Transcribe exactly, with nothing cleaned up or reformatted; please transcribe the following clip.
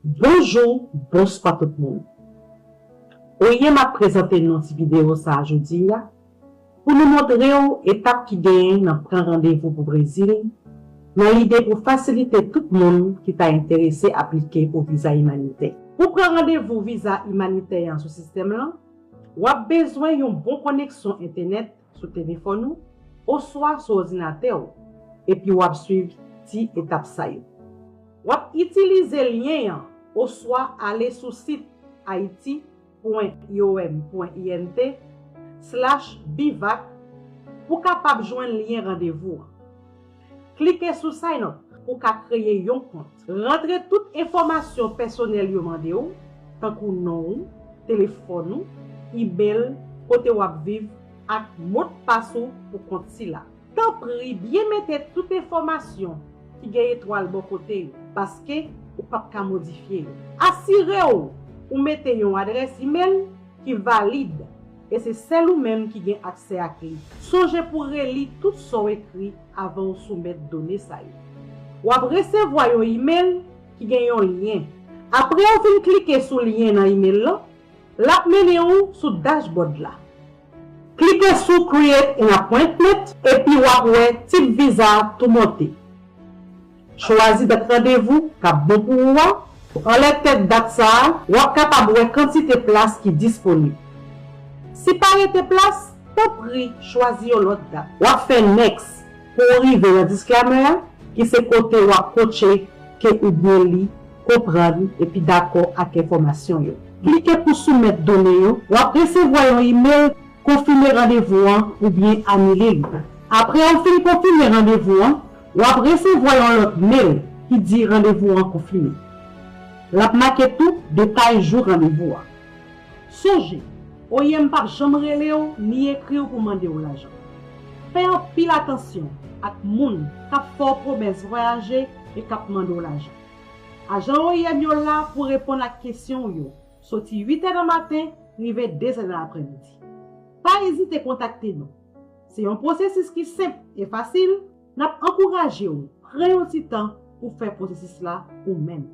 Bonjou, bonswa tout moun. Oyenm ap prezante nou ti videyo sa a jodi a pou nou montre w etap ki genyen nan pran randevou pou Brezil, nan lide pou fasilite tout moun ki ta enterese aplike o viza imanitè. Pou pran randevou viza imanitè an sou sistèm lan, w ap bezwen yon bon koneksyon entènèt sou telefòn ou oswa sou òdinatè w, epi w ap swiv ti etap sa yo. W ap itilize lyen an oswa ale sou sit haiti point I O M point I N T slash bivac pou kapab jwenn lyen randevou an. Klike sou Sign Up pou ka kreye yon kont. Rantre tout enfòmasyon pèsonèl yo mande w, tankou non w, telefòn ou, imèl, kote w ap viv, ak modpas ou pou kont sila. Tanpri, byen mete tout enfòmasyon ki gen etwal bò kote yo, paske ou p ap ka modifye yo. Asire w ou mete yon adrès imèl ki valid, e se sèl ou menm ki gen aksè ak li. Sonje pou reli tout sa w ekri avan w soumèt done sa yo. W ap resevwa yon imèl ki gen yon lyen. Apre w fin klike sou lyen nan imèl lan, l ap mennen w sou dashboard la. Klike sou Create an Appointment epi w ap wè tip viza a tou monte. Chwazi dat randevou k ap bon pou ou a. Anlè tèt dat sa a, w ap kapab wè kantite plas ki disponib. Si pa rete plas, tanpri chwazi yon lòt dat. W ap fè Next pou w rive nan disclaimer a, ki se kote w ap kotche ke ou byen li, konprann epi dakò ak enfòmasyon yo. Klike pou soumèt done yo. W ap resevwa yon imèl konfime randevou an oubyen anile li. Apre w fin konfime randevou an, w ap resevwa yon lòt mèl ki di randevou an konfime. L ap make tou detay jou randevou a. Sonje, O I M p ap janm rele w ni ekri w pou mande w lajan. Fè anpil atansyon ak moun k ap fè w pwomès vwayaje e k ap mande w lajan. Ajan O I M yo la pou reponn ak kesyon w yo, soti uit è nan maten rive de zè nan aprèmidi. Pa ezite kontakte nou. Se yon pwosesis ki senp e fasil, n ap ankouraje w pran yon ti tan pou fè pwosesis la ou menm.